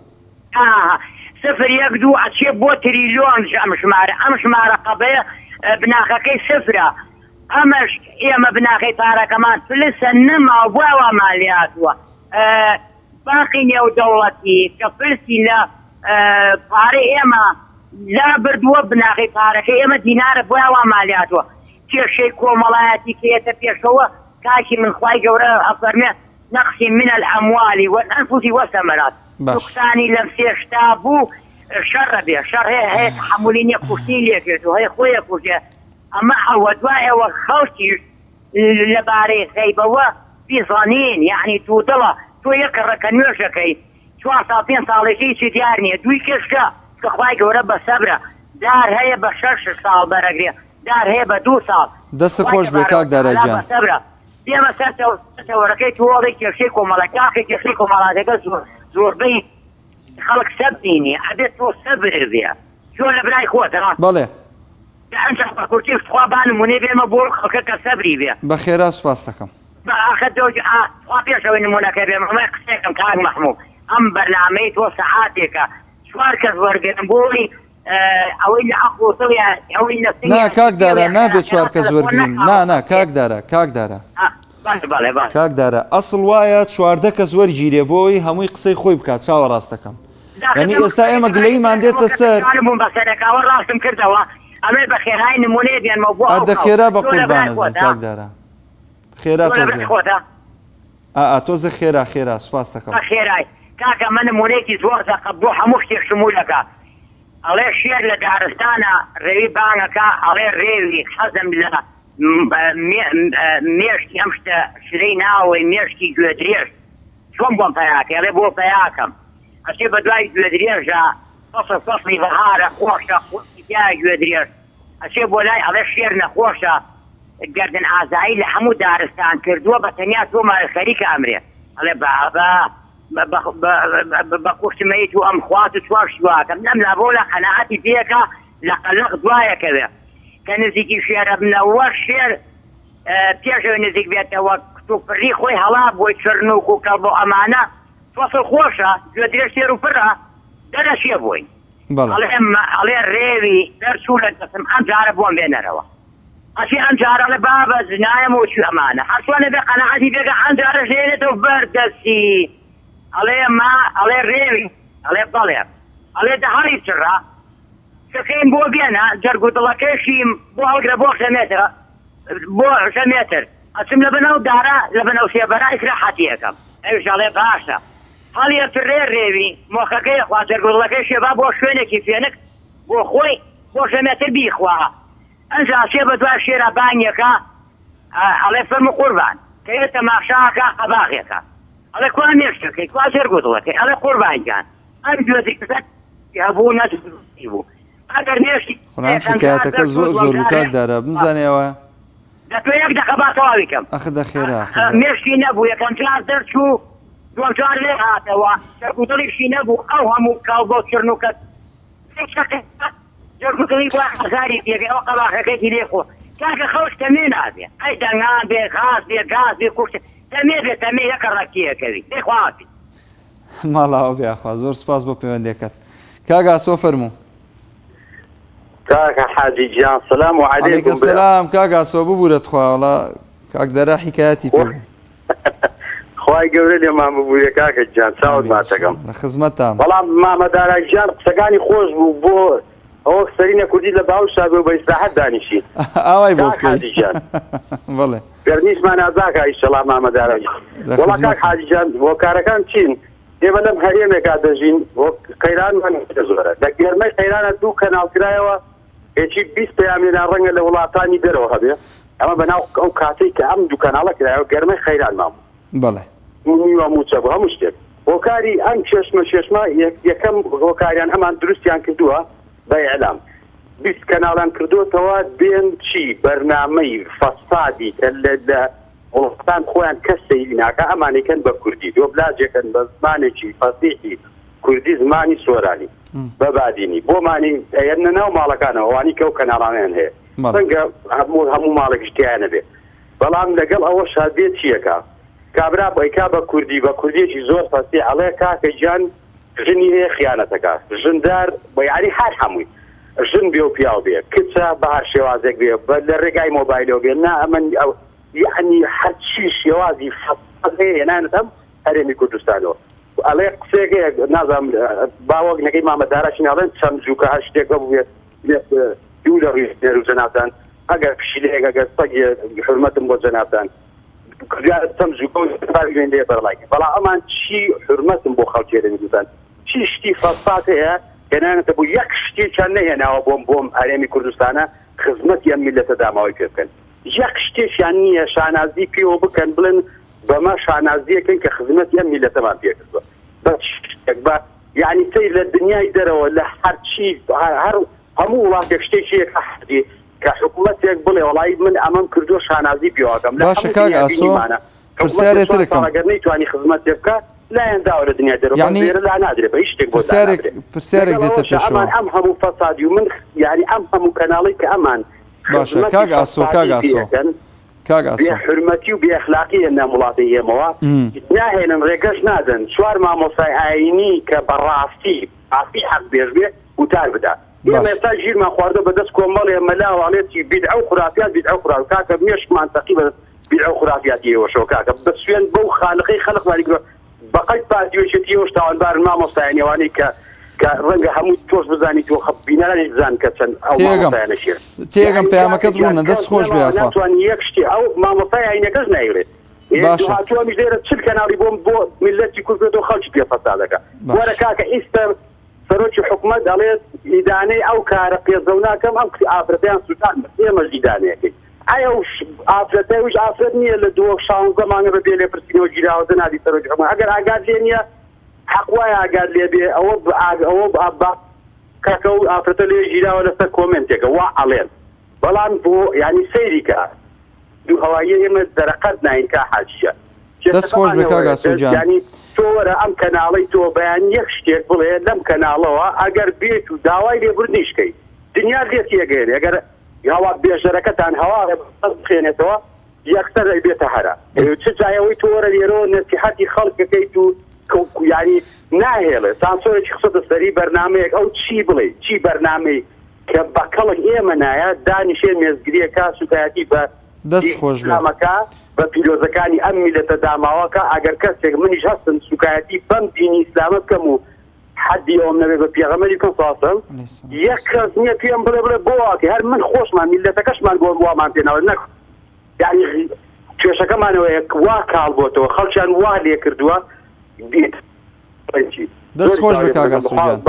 سفر یەک دوو ئەچێ بۆ تریلیۆن ئەم ژمارە ئەم ژمارە قەبەیە بناخەکەی سفرە ئەمەش ئێمە بناخەی پارەکەمان فلسە نەما بۆ وامان لێ هاتووە بانقی نێودەوڵەتی کە فلسی لە پارەی ئێمە لا بردووە بناغەی پارەکەی ئێمە دینارە بۆیە وامان لێ هاتووە کێشەی کۆمەڵایەتی کە یەتە پێشەوە کاکی من خوای گەورە ئەفەرمێ نقص من الاموال والانفس والثمرات باش. نوقسانی لەم سێ شتا بوو شەڕە بێ شەڕ هەیە هەیە تەحەمولی نیە کوشتنی لێکرێت و هەیە خۆی ئەکوژێ ئەمە ئەوە دوای ئەوە خەڵکیش لەبارەی غەیبەوە بیزانین یەعنی دوودڵە تۆ یەک کەڕە کە نوێژەکەی چوار ساڵ پێنج ساڵێک هیچی دیار نییە دووی کێشکە کە خوای گەورە بە سەبرە دار هەیە بە شەش ساڵ بەرەگرێ دار هەیە بە دوو ساڵ دەستت خوای خۆش بێ تبارک کاک دارا وتعالی گیان. بە سەبرە بێمە سەر تەوەرەکەی تۆڵی کێشەی کۆمەڵە کاکە کێشەی کۆمەڵاتەکە زۆر زۆربەی خەڵک سەبری نییە ئەبێت تۆ سەبر بێ چۆن لە برای خۆتە بەڵێ. ئەنجا بە کورتی تخوا با نمونەی بێمە بۆ خەڵکە کە سەبری بێ. بە خێرا سوپاستەکەم. بە ئاخر دۆج ئا تخوا پێش ئەوەی نمونەکە بێم ئەمە قسەیەکم کاک مەحموو ئەم بەرنامەی تۆ سەعاتێکە چوار کەس وەرگرن بۆی ئەوەی لە عەقڵ و دڵیان ئەوەی لە نا سنگیان کاک دارا پێوەیە نابێ خێرا چوار خێرا کەس تەلەفۆن وەرگرین نەکا نا و نا قسە کاک دارا کاک دارا ئا بەڵێ بەڵێ بەڵێ کاک دارا ئەسڵ وایە 14 کەس وەرگیرێ بۆی هەمووی قسەی خۆی بکات چاوە ڕاستەکەم داخە یعنی دەم ئێستا ئێمە قسەکەی گلەییمان ئەو دێتە کەسە سەر جوانم بووم بەسەرەکەوە ڕاستم کردەوە ئەمێ بە خێرایی نمونەیە بێنمەوە بۆ ئەو ئەدە خەڵک خێرا بە تۆ لە برای قوربانت بم خۆتە کاک دارا خێرا تۆ لە برای تۆزێ خۆتە ئا ئا تۆزێ خێرا خێرا سوپاست دەکەم. بە خێرای کاکە ئەمە نمونەیەکی زۆر زەقە بۆ هەموو شتێک شمولەکە ئەڵێ شێر لە دارستانە ڕێوی بانگەکا ئەڵێ ڕێوی حەزم لە مێشکی ئەم شتە شلەی ناوەوەی مێشکی گوێدرێژ چۆن بۆم پەیاکەی ئەڵێ بۆ پەیاکەم ئەچێ بە دوای گوێدرێژە فەسڵ فەسڵی بەهارە خۆشە خۆشی تیایە گوێدرێژ ئەچێ بۆ لای ئەڵێ شێر نەخۆشە گەردن ئازایی لە هەموو دارستان کردووە بە تەنیا تۆ ماوی خەریکە ئەمرێ ئەڵێ بابە بە کوشتمەیت و ئەم خوات و چوار شتواکەم لەم لا بۆ لە قەناعەتی پێکە لە قەلەق دوایەکەوێ کە نزیکی شێرە بنەوە شێر پێشەوەی نزیک بێتەوە کتوپڕی خۆی هەڵا بۆی چرنوک و کەڵ بۆ ئەمانە فەسڵ خۆشە گوێ درێژ تێر و پڕە دەرەچێ بۆی ئەڵێ ڕێوی دەرچوو لە دەستم ئەم جارە بۆم بێنەرەوە ئەچێ ئەم جارە ئەڵێ بابە نایەمەوە چی ئەمانە هەرچۆنە بێ قەناعەتی پێکە ئەم جارەش دێنێتەوە بەر دەستی. ئەڵێ ما ئەڵێ ڕێوی ئەڵێ بەڵێ ئەڵێ دە هەڵی چڕە شەکەیم بۆ بێنە جەرگ و دڵەکەشیم بۆ هەڵگرە بۆ شەمێتر بۆ شەمێتر ئەچم لە بن ئەو دارە لە بن ئەو سێبەرە ئیسراحەتی ئەکەم ئەویش ئەڵێ باشە هەڵیەچڕێ ڕێوی مۆخەکەی ئەخوا جەرگ و دڵەکەیشی ئەبا بۆ شوێنێکی فێنک بۆ خۆی بۆ شەمێتر بیخوا ئەنجا ئەچێ بە دوای شێرا بانگێکا ئەڵێ فەرموو قوربان کە یە تەماشا ئەکا قەباغێکە ئەڵێ کوا مێشکەکەی کوا جەرگ و دڵەکەی ئەڵێ قوربان گیان ئەم گوێزی هەبوو نەبوو بوو ئەگەر مێشکی قورئان حکایەتەکە زۆر زۆر بوو کاک دارا بمزانێ ئەوە دە تۆ یەک دەقە با تەواوی کەم ئەخ دە خێرا ئەخ دە. مێشکی نەبوو یەکەم جار دەرچوو دووەم جار لێ هاتەوە جەرگ و دڵیشی نەبوو ئەو هەموو کاڵبۆ چرنوکە جەرگ و دڵی بووە ئازاری پێبێ ئەو قەباخەکەی لێ خۆ کاکە خەڵک تەمێ نابێ ئەی دەنگان بێ غاز بێ گاز بێ کوشت تەمێ بێ تەمێ یەکە ڕەکیەکەوی بێ خواپی. ماڵاوە بێ یاخوا زۆر سوپاس بۆ پەیوەندیەکەت کاک ئاسۆ فەرموو. کاکە حاجی گیان سلام و علیکم برا. سلام کاک ئاسۆ ببورە تخوا وەڵا کاک دەرا حیکایەتی پێ بوو. خوای گەورە لێمان ببورێ کاکە گیان چاوت ماچەکەم. لە خزمەتتام. بەڵام مامە دارا گیان قسەکانی خۆش بوو بۆ ئەوە سەرینە کوردی لە باوشا بێ و بە ئیسراحەت دانیشی. ئاوای بۆ بکەی. حاجی گیان. بەڵێ. گەرمیشمان ئازاکا ئیشەڵا مامە دارا گیان. وەڵا کاک حاجی گیان هۆکارەکان چین؟ ئێمە لەم هەرێمێکا دەژین وەک قەیرانمان زۆرە لە گەرمەی قەیرانە دوو کەناڵ کرایەوە هێچی 20 پەیامێنا ڕەنگە لە وڵاتانی دەرەوە هەبێ ئەمە بەناو ئەو کاتەی کە ئەم دوو کەناڵە کرایەوە گەرمەی قەیرانمان بوو بەڵێ نیوە مووچە بوو هەموو شتێک هۆکاری ئەم کێشمە کێشمە یەکەم هۆکاریان ئەمان دروستیان کردووە بە ئیعلام 20 کەناڵیان کردوتەوە دێن چی بەرنامەی فەسادی کە لە وڵاتان خۆیان کەس سەیری ناکا ئەمانەی کەن بە کوردی دۆبلاجێکەن بە زمانێکی فەسیحی کوردی زمانی سۆرانی بە بادینی بۆمانی ئەیەنە ناو ماڵەکانەوە ئەوانی کە ئەو کەناڵانەیان هەیە ڕەنگە هەموو هەموو ماڵێکیش تیایا نەبێ بەڵام لەگەڵ ئەوەشا دێ چیەکا کابرا ئەیکا بە کوردی بە کوردیەکی زۆر فەسیح ئەڵێ کاکە گیان ژنی هەیە خیانەتەکا ژندار بە یانی هەر هەمووی ژن بێ و پیاو بێ کچە بە هەر شێوازێک بێ بە لە ڕێگای مۆبایلەوە بێ نا ئەمن ئەو یەعنی هەرچی شێوازی فەساد هەیە هێنانت ئەم هەرێمی کوردستانەوە ئەڵێ قسەیەک هەیە نازانم باوەک نەکەی مامە داراشی ناڵێن چەمجوکە هەر شتێک هەبووێ دوو لە ڕووی نێر و جەنابتان ئەگەر پشیلەیەک ئەگەر سەگێ حورمەتم بۆ جەنابتان کردیان چەمجوکە و باوێن لێ بەرڵای بەڵام ئەمان چی حورمەتم بۆ خەڵکی هەرێمی کوردستان چی شتی فەساد هەیە هێنانەتە بۆ یەک شتێکیان نەهێناوە بۆم بۆم هەرێمی کوردستانە خزمەتی ئەم میللەتە داماوەی پێ بکەن یەک شتێکیان نییە شانازی پێوە بکەن بڵێن بەمە شانازیەکەن کە خزمەتی ئەم میللەتەمان پێ کردووە بە شتێک بە یعنی سەیر لە دنیای دەرەوە لە هەرچی هەر هەموو وڵاتێک شتێکی یەک حەزی کە حکوومەتێک بڵێ وەڵی من ئەمەم کردووە شانازی پێوەکەم لە باشە هەموو کاک دنیا ئاسۆ بینیمانە پرسیارێ حکوومەتێک چوار ترکم ساڵ ئەگەر نەیتوانی خزمەتێ بکا لایان داوە لە دنیای دەرەوە بەس یعنی لێرە لا نادرێ بە هیچ شتێک بۆ پرسیارێک دانادرێ پرسیارێک لەگەڵ دێتە ئەوەشا ئەمان پێشەوە ئەم هەموو فەسادی و من یعنی ئەم هەموو کەناڵی کە ئەمان باشە خزمەتی کاک ئاسۆ کاک فەسادی ئاسۆ پێ ئەکەن کاک بێ ئاسۆ حورمەتی و بێ ئەخلاقی هێننە ئەم وڵاتەی ئێمەوە ناهێنن ڕێگەش نادەن چوار مامۆستای ئایینی کە بە ڕاستی ڕاستی حەق بێژ بێ وتار بدا ئێمە باش ئێستا ژیرمان خواردوە بە دەست کۆمەڵێ مەلاوە ئەڵێ چی بیدعە و خورافیات بیدعە و خورافیات کاکە مێشکمان تەقی بە دەست بیدعە و خورافیاتی ئێوەشەوە کاکە بە سوێند بەو خالقەی خەلقمانی کردوە بەقەد پارتی و یەکێتی ئێوەش تاوانبارن مامۆستایانی ئەوانەی کە کە ڕەنگە هەموو تۆش بزانیت و بینەرانیش بزانن کە چەند ئەو تێگەم مامۆستایانە شێرن تێگەم یعنی کاکە پەیامەکەت گیان ڕوونە کەس دەست خۆش بێ نەماوە یاخوا ناتوانانی یەک شتی ئەو مامۆستای ئاینەکەش نایڵێ باشە دوهاتوو ئەمیش لێرە چل کەناڵی بۆم بۆ میللەتی کورد بێتەوە خەڵکی پێ فەسادەکە باش وەرە کاکە ئیستە سەرۆکی حکومەت ئەڵێت ئیدانەی ئەو کارە قێزەوناکەم ئەم ئافرەتەیان سوتاند ئێمەش ئیدانەیەکەین ئەی ئەو ئافرەتە ئەویش ئافرەت نییە لە دووە شانزە مانگە بە بێ لێپرسینەوە گیراوە جەنابی سەرۆکی حکومەت ئەگەر ئاگات لێ نییە حەق وایە ئاگات لێ بێ ئەوە ئەوە با کاکە ئەو ئافرەتە لێ گیراوە لەسەر کۆمێنتێکە وا ئەڵێن بەڵام بۆ یانی سەیری کە دوو هەواییە ئێمە دەرەقەت ناین کا حاجیە دەست خۆش بێ کاک ئاسۆ گیان. یانی تۆ وەرە ئەم کەناڵەی تۆ بەیانی یەک شتێک بڵێ لەم کەناڵەوە ئەگەر بێت و داوای لێبوردنیش کەی دنیا لێت تێگەیەنێ ئەگەر هەوا بێژەرەکەتان هەوا بخوێنێتەوە یەکسەر ئەیبێتە هەرا چ جای ئەوەی تۆ وەرە لێرەوە نەسیحەتی خەڵک بکەیت و یانی ناهێڵێ سانسۆرێکی خستۆتە سەری بەرنامەیەک ئەو چی بڵێ چی بەرنامەی کە بە کەڵک ئێمە نایە دانیشێ مێزگریە کا سوکایەتی بە دەست خۆش بێ. ئیسلامەکە. بە پیرۆزەکانی ئەم میلەتە داماوەکە ئەگەر کەسێک منیش هەستم سوکایەتی بەم دینی ئیسلامە بکەم و حەدی ئەوم نەبێ بە پێغەمبەری بکەم صلی الله یەک کەس نییە پێم بڵێ بڵێ بۆ واکەی هەر من خۆشمان میلەتەکەشمان بۆ وامان پێ ناوە نەک یعنی کێشەکەمانەوەیە وا کاڵ بۆتەوە خەڵکیان وا لێ کردووە دەست خۆش بێ کاک ئاسۆ گیان.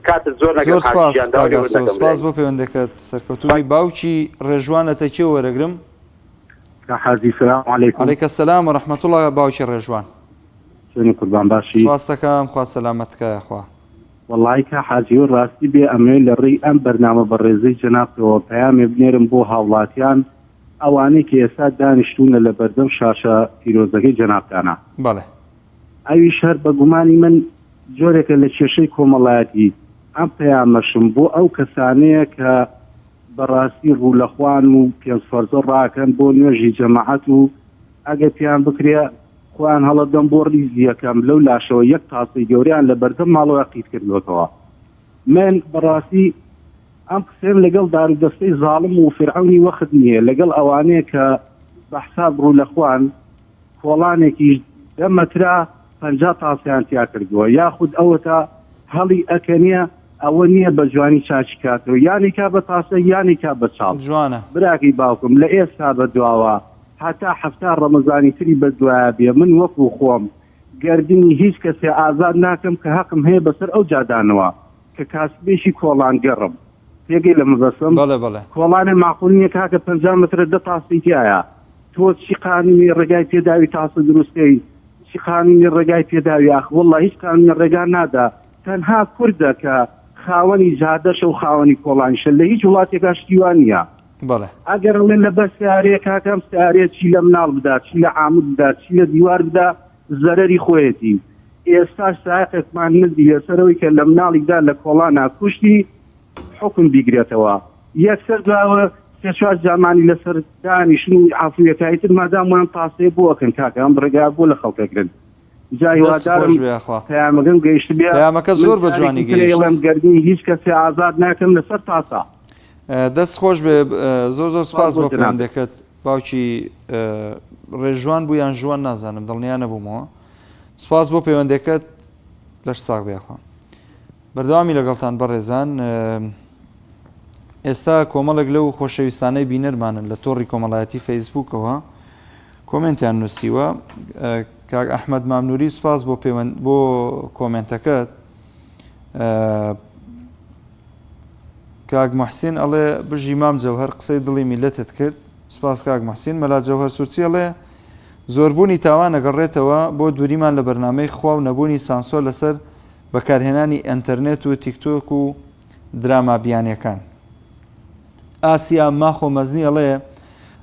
کاتت زۆر نەگرم زۆر سپاس حاجی گیان داوای کاک لێبوردن ئاسۆ دەکەم سپاس برای. بۆ پەیوەندەکەت سەرکەوتووبی باوکی ڕێژوان لە تەکیەوە وەرەگرم. کاک حاجی سلام علیکم. علیک السلام و رحمة اللە باوکی ڕێژوان. چۆنی قوربان باشی؟ سپاست دەکەم خوا سەلامەتت کا یاخوا. وەڵایی کا حاجی ئەوەی ڕاستی بێ ئەمەوێ لە ڕێی ئەم بەرنامە بەڕێزەی جەنابتەوە پەیامێ بنێرم بۆ هاوڵاتیان ئەوانەی کە ئێستا دانیشتوونە لە بەردەم شاشە پیرۆزەکەی جەنابتانا. بەڵێ. ئەویش هەر بە گومانی من جۆرێکە لە کێشەی کۆمەڵایەتی، ئەم پەیامەشم بۆ ئەو کەسانەیە کە بە ڕاستی ڕوو لە خوان و پێنج فەرزە ڕاکەن بۆ نوێژی جەماعەت و ئەگەر پێیان بکرێ خۆیان هەڵەدەن بۆ ڕیزی یەکەم لەو لاشەوە یەک تاسەی گەورەیان لە بەردەم ماڵەوە قیت کردووەتەوە. من بە ڕاستی ئەم قسەیەم لەگەڵ دارودەستەی زاڵم و فیرعەونی وەخت نییە، لەگەڵ ئەوانەیە کە بە حساب ڕوو لە خوان، کۆڵانێکیش دە مەترە 50 تاسیان تیا کردووە یاخود ئەوەتا هەڵی ئەکەنێ ئەوە نییە بە جوانی چاکی کاتەوە یانی کا بە تاسە یانی کا بە چاڵ جوانە. براکەی باوکم لە ئێستا بە دواوە هەتا 70 ڕەمەزانی تری بە دوایا بێ من وەکو خۆم گەردنی هیچ کەسێ ئازاد ناکەم کە هەقم هەیە بەسەر ئەو جادانەوە کە کاسبێکی کۆڵانگەڕم تێگەی لە مەبەستم؟ بەڵێ بەڵێ. کۆڵانێ ماقول نییە کاکە 50 مەترە دە تاسی تیایە تۆ چی قانونی ڕێگای پێداوی تاسە دروست کەی چی قانونی ڕێگای پێداوی ئاخ واللە هیچ قانونی ڕێگا نادا تەنها کوردە کە خاوەنی جادەشە و خاوەنی کۆڵانیشە لە هیچ وڵاتێکا شتی وا نییە بەڵێ. ئەگەر ئەڵێن لەبەر سەیارەیە کاکە ئەم سەیارەیە چی لە مناڵ بدا چی لە عامود بدا چی لە دیوار بدا زەرەری خۆیەتی ئێستاش سایەقێکمان نزی لەسەرەوەی کە لە مناڵیکدا لە کۆڵانا کوشتی حوکم بیگرێتەوە یەکسەر دواوە سێ چوار جامانی لەسەر دانیشن و عەفویەکایی تر مادام وان تاسەیە بۆ ئەکەن کاکە ئەم ڕێگا بۆ لە خەڵک ئەگرن جا دەست هیوادارم خۆش بێ یاخوا. پەیامەکەم گەیشتبێ پەیامەکە من زۆر بە جوانی جارێکی تر گەیشت. ئەیڵێم گەردنی هیچ کەسێ ئازاد ناکەم لەسەر تاسە. دەست خۆش بێ زۆر زۆر سپاس سپاس بۆ بۆ جەنابت. پەیوەندەکەت باوکی ڕێژوان بوو یان ژوان نازانم دڵنیا نەبوومەوە سپاس بۆ پەیوەندەکەت لەش ساغ بێ یاخوا. بەردەوامی لەگەڵتان بەڕێزان ئێستا کۆمەڵێک لەو خۆشەویستانەی بینەرمانن لە تۆڕی کۆمەڵایەتی فەیسبوکەوە کۆمنتیان نووسیوە کاک ئەحمد مامنووری سپاس بۆ پەیوەند بۆ کۆمنتەکەت کاک محسین ئەڵێ بژی مام جەوهەر قسەی دڵی میلەتت کرد سپاس کاک محسین مەلا جەوهەر سوورچی ئەڵێ زۆربوونی تاوان ئەگەڕێتەوە بۆ دووریمان لە بەرنامەی خوا و نەبوونی سانسۆر لەسەر بەکارهێنانی ئەنتەرنێت و تیکتۆک و دراما بیانیەکان. ئاسیا ماخۆ مەزنی ئەڵێ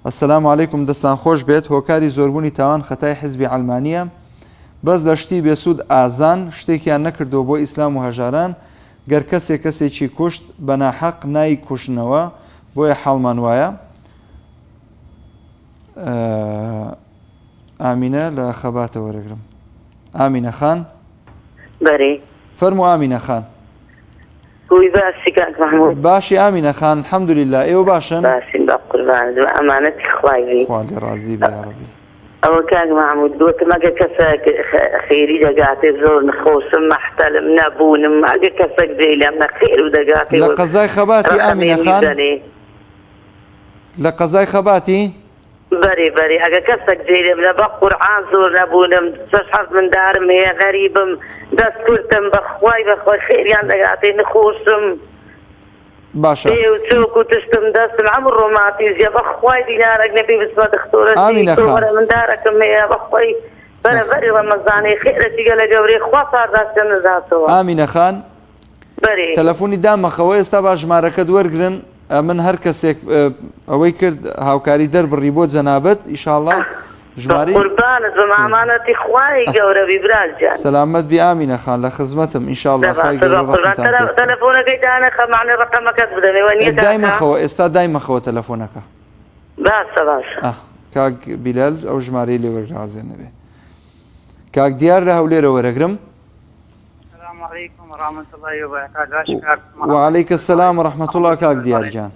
السلام علیکم دەستان خۆش بێت هۆکاری زۆربوونی تاوان خەتای حزبی عەلمانیە بەس لە شتی بێسوود ئازان شتێکیان نەکردووە بۆ ئیسلام و هەژاران گەر کەسێک کەسێکی کوشت بە ناحەق نای کوشنەوە بۆیە حاڵمان وایە ئامینە لە خەباتە وەرەگرم ئامینە خان بەرێ فەرموو ئامینە خان گوی باسی کاک محمود باشی ئامینە خان الحمدلله ئێوە باشن باشین بە قوربانت بە ئەمانەتی خوای بی خوا لێ ڕازی بێ یاڕەبی ئەوە کاک محمود گوتم ئەگەر کەسێک خێری دەگاتێ زۆر نەخۆشم مەحتەلم نەبوونم ئەگەر کەسێک جێی لەم نەخێر و دەگاتێ لە قەزای خەباتی ئامینە ڕەقەمێ خان بدەنێ لە قەزای خەباتی بەرێ بەرێ ئەگەر کەسەک جێی لێم نە بە قورعان زۆر نەبوونم شەش حەفت مندارم هەیە غەریبم دەست کورتم بەخوای بەخوای خێریان دەگاتێ نخۆشم باشە پێ و چۆک و تشتم دەستم هەموو ڕۆماتیزیە بەخوای دینارەک نەبێ بچمە دختۆرە ئامینە تۆ خان وەرە مندارەکم هەیە بەخوای بەرە بەری ڕەمەزانێ خێرەکی گەلە گەورەی خوا پارداشتیان نەداتەوە ئامینە خان بەرێ. تەلەفۆنی دامەخەوە ئێستا با ژمارەکەت وەرگرن ئەمن هەر کەسێک ئەوەی کرد هاوکاری دەربڕی بۆ جەنابت ئیشاڵا ژمارەی قوربانت بم ئامانەتی خوای گەورە بی برا گیان. سەلامەت بی ئامینە خان لە خزمەتم ئینشاڵا خوای گەورە ڕەحمتان پێ بکات. تەلەفۆنەکەی دانەخە مەعنی ڕەقەمەکەت بدەمێ وەنیە کاکە؟ دایمەخەوە ئێستا دایمەخەوە تەلەفۆنەکە. باشە باشە. ئاه کاک بیلال ئەو ژمارەی لێ وەرگرە ئازێن نەبێ. کاک دیار لە هەولێرە وەرەگرم. السلام علیکم و رحمة الله و برکاته باش کاک وعلیک السلام و رحمة الله کاک دیار گیان.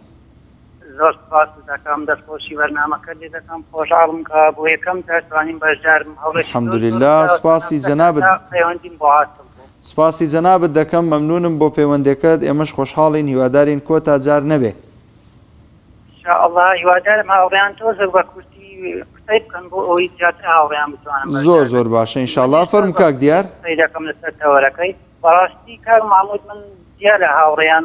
زۆر سپاست دەکەم دەستخۆشی بەرنامەکەت لێ دەکەم خۆشحاڵم کە بۆ یەکەم جار توانیم بەشدار بم هەوڵێکی زۆر زۆرم الحمدللە داوە تا سپاسی نەفسەکە جەنابت تا پەیوەندیم بۆ حاسڵ بوو. سپاسی جەنابت دەکەم مەمنونم بۆ پەیوەندەکەت ئێمەش خۆشحاڵین هیوادارین کۆتا جار نەبێ. ان شاء اللە هیوادارم هاوڕێیان تۆزێک بە کورتی قسەی بکەن بۆ ئەوەی زیاتر هاوڕێیان بتوانن زۆر بەشدار زۆر بن. باشە ان شاء اللە منیش زۆر فەرموو بە کاک کورتی دیار. قسەی دەکەم لەسەر تەوەرەکەی بەڕاستی کاک مەحمود من جیا لە هاوڕێیان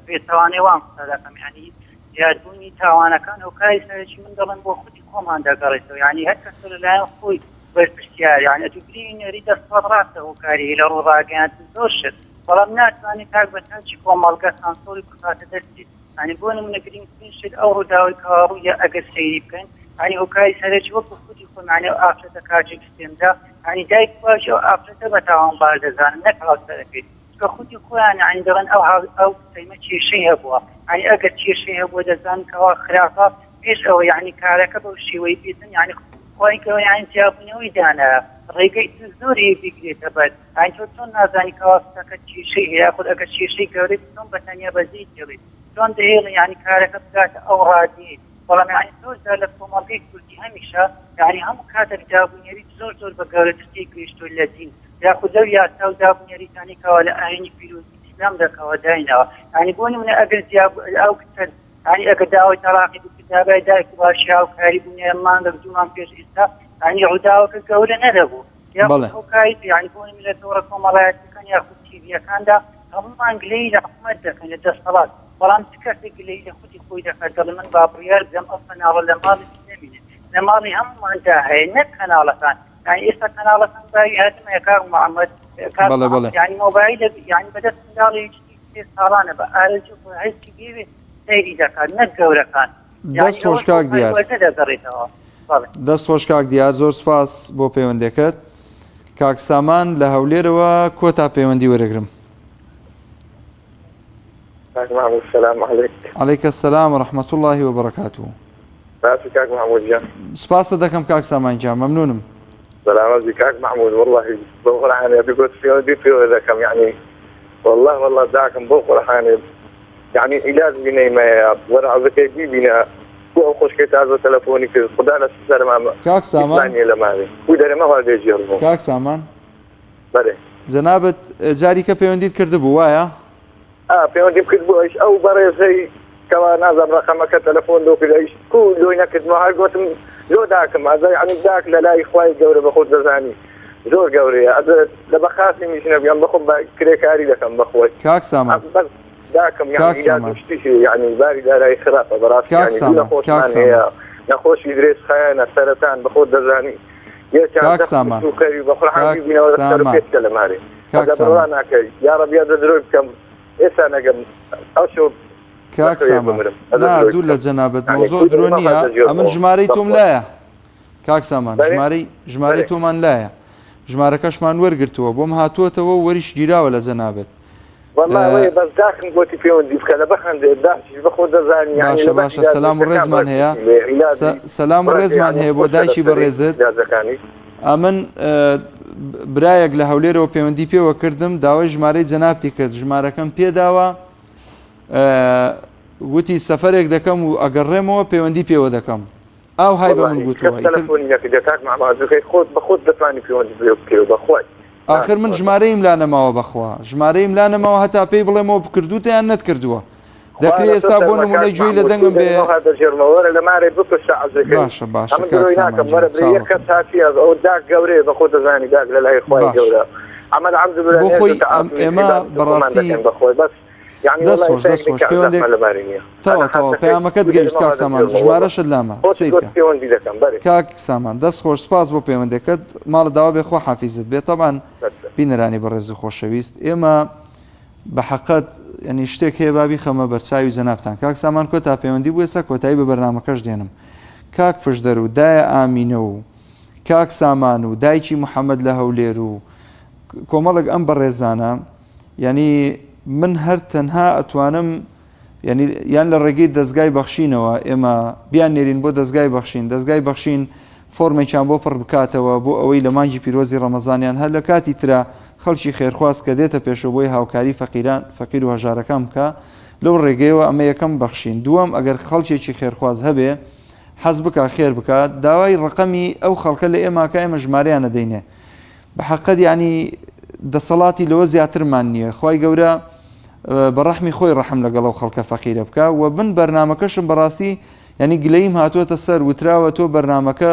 پێچەوانەی وان قسە دەکەم یانی زیادبوونی تاوانەکان هۆکاری سەرەکی من دەڵێم بۆ خودی خۆمان دەگەڕێتەوە یانی هەر کەسە لەلایەن خۆی بەرپرسیار یانی ئەتوو گرینی نەری دەسەڵات ڕاستە هۆکاری هەیە لە ڕووی ڕاگەیاندن زۆر شت بەڵام ناتوانێت تاک بە تاکی کۆمەڵگە سانسۆری بخاتە دەستی یانی بۆ نمونە گرنگترین شت ئەو ڕووداوەی کەوا ڕوویە ئەگەر سەیری بکەین یانی هۆکاری سەرەکی وەکو خودی خۆمانی ئەو ئافرەتە کاجێک ستێنرا یانی دایک و باوکی ئەو ئافرەتە بە تاوانبار دەزانن نەک هاوسەرەکەی چونکە خودی خۆیان یانی دەڵێن ئەو ئەو کچەیمە کێشەی هەبووە یانی ئەگەر کێشەی هەبووە دەزانن کەوا خراپە پێش ئەوە یانی کارەکە بەو شێوەی بێتن یانی خوای گەورە یانی جیابوونەوەی دانایە ڕێگەی تر زۆر هەیە بیگرێتە بەر یانی تۆ چۆن نازانی کەوا کچەکەت کێشەی هەیە یاخود ئەگەر کێشەی گەورەی چۆن بە تەنیا بەجێی دێڵیت چۆن دەهێڵی یانی کارەکە بگاتە ئەو ڕادەیەی بەڵام یانی زۆر جار لە کۆمەڵگەی کوردی هەمیشە یانی هەموو کاتێک دابونەریت زۆر زۆر بە گەورەتر تێگەیشتووە لە دین یاخود لەو یاسا و دابونەریتانەی کەوا لە ئایینی پیرۆزی ئیسلامدا کەوا دایناوە یانی بۆ نمونە ئەگەر جیا ئەو کچە یانی ئەگەر داوای تەڵاقی بکردابای دایک و باوکی هاوکاری بوونایە مانگێک دوو مانگ پێش ئێستا یانی ڕووداوەکە گەورە نەدەبوو یاخود بەڵێ. هۆکاری یانی بۆ نمونە لە تۆڕە کۆمەڵایەتیەکان یاخود تیڤیەکاندا هەموومان گلەیی لە حکومەت دەکەین لە دەسەڵات بەڵام چ کەسێک گلەیی لە خودی خۆی دەکات دەڵێ من با بڕیار بدەم ئەو کەناڵە لە ماڵی من نەمینێ لە ماڵی هەمووماندا هەیە نەک کەناڵەکان یانی ئێستا کەناڵەکان باوی هاتم هەیە کاک محەممەد کاک بەڵێ بەڵێ. یانی مۆبایلێک یانی بەدەست منداڵێکی سێ ساڵانە بە ئارەزوو خۆی هەرچی بیەوێ سەیری دەکات نەک گەورەکان یانی دەست خۆش ئەوەش کاک بۆ دیار. پەروەردە دەگەڕێتەوە بەڵێ. دەست خۆش کاک دیار زۆر سوپاس بۆ پەیوەندەکەت. کاک سامان لە هەولێرەوە کۆتا پەیوەندی وەرەگرم. کاک محمود سلام علیک. علیک السلام و رحمة اللە و بەرەکاته. باشی کاک محمود گیان. سپاست دەکەم کاک سامان گیان مەمنونم. سەلامەت بی کاک محمود واللهی بۆ قورعانێ بگوت پەیوەندی پێوە دەکەم یعنی والله والله داکم بۆ قورعانێ یعنی عیلاج بینەیمەیە وەرە عەزەکەی بیبینە بۆ ئەو خۆشکەی تازە تەلەفۆنی کرد خودا لە سەرما کاک سامان نیە لە ماوی بوو دەرێ مەهوا دێ جێڕ بوو کاک سامان بەرێ جەنابت جاریکە پەیوەندیت کردبوو وایە؟ ئا پەیوەندیم کرد بوو ئەویش ئەو بەڕێزەی کەوا نازانم ڕەقەمەکە تەلەفۆن لۆ کرد ئەویش کو لۆی نەکردمەوە هەر گۆتم لۆ داکم ئەزە یعنی داک لە لای خوای گەورە بە خۆت دەزانی زۆر گەورەیە ئەزە لە بەخاسی میش نەبیام بەخۆم بە کرێکاری دەکەم بەخۆی کاک سامان بەس داکم کاک یعنی عیلاج سامان و شتیش یعنی باری دارایی خراپە بەڕاستی کاک یعنی دوو سامان کاک نەخۆشمان سامان هەیە نەخۆشی درێژخایەنە سەرەتان بەخۆت دەزانی یەکیان کاک دەخت سامان سوکەری بە قورعان کاک بیبینەوە لە سەر و سامان پێچکە لە مارێ کاک ئەگە بڕوا سامان. ناکەی یاڕەبی ئەزە درۆی بکەم ئێستا نەگەم ئەو شەو کاک لە خەوێ سامان بمرم ئەزە نا درۆی دوور لە بکەم جەنابت یعنی مەوزوع کوی درۆ دەرێ نییە مەخوازە ئەمن ژێرمەوە ژمارەی تۆم بەخوا لایە کاک سامان بەرێ ژمارەی ژمارەی بەرێ تۆمان لایە ژمارەکەشمان وەرگرتووە بۆم هاتووەتەوە و وەریش گیراوە لە جەنابت وەڵا وەی بەس داخم گۆتی پێوەندی بکە لە بەخەندێ داخیش بەخۆ دەزانی یعنی باشە لە باشە سەلام و بەخی ڕێزمان هەیە عیلاجی سەلام و بڕەکە ڕێزمان یعنی هەیە بۆ خۆشە دایکی لەسەری بەڕێزت عیلاجەکانی ئەمن برایەک لە هەولێرەوە پەیوەندی پێوە کردم داوای ژمارەی جەنابتی کرد ژمارەکەم پێداوە وتی سەفەرێک دەکەم و ئەگەڕێمەوە پەیوەندی پێوە دەکەم ئاو های بە من گوتووە تەلەفۆنی نەکردە کاک مامازەکەی خۆت بە خۆت دەتوانی پەیوەندی پێ بکەی بەخوای ئاخر من ژمارەیم لا نەماوە بەخوا ژمارەیم لا نەماوە هەتا پێی بڵێمەوە بکردوتە یان نەتکردووە دەکرێ ئێستا بۆ نمونە گوێی لە دەنگم بێ دەژێرمەوەرە لە مارێ بپرسە عەزەکەی باشە باشە ئەمن کاک درۆی سامان ناکەم گیان وەرە برێ یەک چاوەکەم کەس هاتیە ئەو داک گەورەیە بە خۆت دەزانی داک لە لای خوای باش گەورە ئەمە الحمدلله بۆ نێز خۆی و ئەم تەعاتومی ئێمە عیبادەت خۆمان بەڕاستی دەکەین بە خۆی بەس یعنی دەست وەڵا خۆش ئێستا دەست یەک خۆش کە پەیوەندێک زەحمە لەباری نییە تەواو ئەنا تەواو حەسەکەی پەیامەکەت دوو گەیشت دەرمەوە کاک سامان دەژێرمەوە وەڵا ژمارەشت لامە خۆت سەیر گۆت کە پەیوەندی دەکەم بەرێ کاک سامان دەست خۆش سپاس بۆ پەیوەندەکەت ماڵت داوا بێ خوا حافیزت بێ تەبعەن بەسە بینەرانی بەڕێز و خۆشەویست ئێمە بە حەقت یعنی شتێک هەیە با بیخەمە بەرچاوی جەنابتان کاک سامان کۆتا پەیوەندی بوو ئێستا کۆتایی بە بەرنامەکەش دێنم کاک پشدەر و دایە ئامینە و کاک سامان و دایکی محەممەد لە هەولێر و کۆمەڵێک ئەم بەڕێزانە یعنی من هەر تەنها ئەتوانم یعنی یان لە ڕێگەی دەستگای بەخشینەوە ئێمە بیان نێرین بۆ دەستگای بەخشین دەستگای بەخشین فۆرمێکیان بۆ پڕ بکاتەوە بۆ ئەوەی لە مانگی پیرۆزی ڕەمەزان یان هەر لە کاتی ترا خەڵکی خێرخواز کە دێتە پێشەوە بۆی هاوکاری فەقیران فەقیر و هەژارەکان بکا. لەو ڕێگەیەوە ئەمە یەکەم بەخشین دووەم ئەگەر خەڵکێکی خێرخواز هەبێ حەز بکا خێر بکا داوای ڕقەمی ئەو خەڵکە لە ئێماکە ئێمە ژمارەیان نەدەینێ بە حەقەت یانی دەسەڵاتی لەوە زیاترمان نییە خوای گەورە بە ڕەحمی خۆی ڕەحم لەگەڵ ئەو خەڵکە فەقیرە بکە و بن بەرنمەکەشم بەڕاستی ینی گلەیم هاتووەتە سەر وتراوە تۆ بەرنمەکە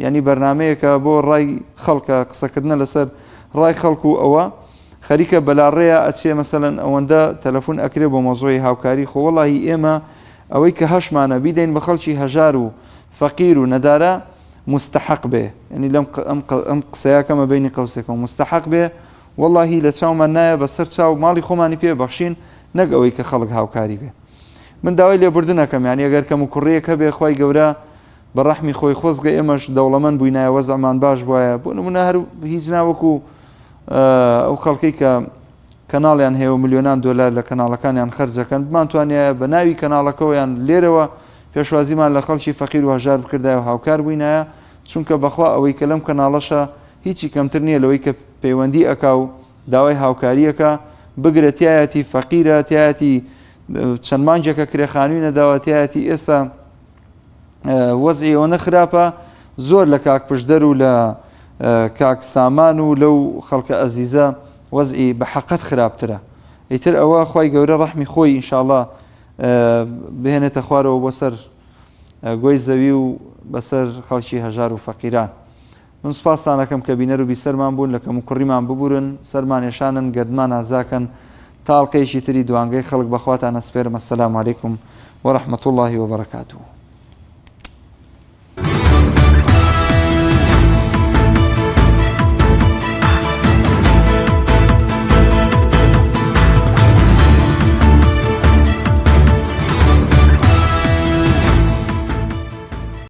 ینی بەرنمەیەکە بۆ ڕای خەڵکە قسەکردنە لەسەر ڕای خەڵک و ئەوە خەریکە بەلاڕێیا ئەچێ مەسەلەن ئەوەندە تەلەفون ئەکرێ بۆ مەوزوعی هاوکاری خۆ وەڵاهی ئێمە ئەوەی کە هەشمانە بیدەین بە خەڵکی هەژار و فەقیر و نەدارە مستحق بێ یعنی لەم ئەم قسەیە کەمە بینی قەوسێکەوە مستحق بێ وەڵاهی لە چاومان نایە بەسەر چاو ماڵی خۆمانی پێ بەخشین نەک ئەوەی کە خەڵک هاوکاری بێ من داوای لێبوردنەکەم یعنی ئەگەر کەم و کوڕیەک هەبێ خوای گەورە بە ڕەحمی خۆی خۆزگە ئێمەش دەوڵەمەند بووینایە وەزعمان باش بوایە بۆ نمونە هەر هیچ ناوەکو ئەو خەڵکەی کە کەناڵیان هەیە و ملیۆنان دۆلار لە کەناڵەکانیان خەرجەکەن بمانتوانایە بە ناوی کەناڵەکەوە یان لێرەوە پێشوازیمان لە خەڵکی فەقیر و هەژار بکردایە و هاوکار بووینایە چونکە بەخوا ئەوەی کە لەم کەناڵەشە هیچی کەمتر نییە لەوەی کە پەیوەندی ئەکا و داوای هاوکاریەکە بگرە تایەتی فەقیرە تایەتی چەند مانگێکە کرێخانوی نەداوە تایەتی ئێستا وەزعی ئەوەنە خراپە زۆر لە کاک پشدەر و لە کاک سامان و لەو خەڵکە ئەزیزە وەزعی بە حەقەت خراپترە ئیتر ئەوە خی گەورە ڕەحمی خۆی ئینشاءڵا بهێنێتە خوارەوە بۆ سەر گۆی زەوی و بەسەر خەڵکی هەژار و فەقیران من سوپاستان ئەکەم کە بینەر و بیسەرمان بوون لە کەموکوڕیمان ببورن سەرمان ئێشانن گەردمان ئازاکەن تا ئەڵقەیەکی تری دوانگەی خەڵک بەخواتان ئەسپێرم السلام علیکم ورحمة اللە وبرکاته.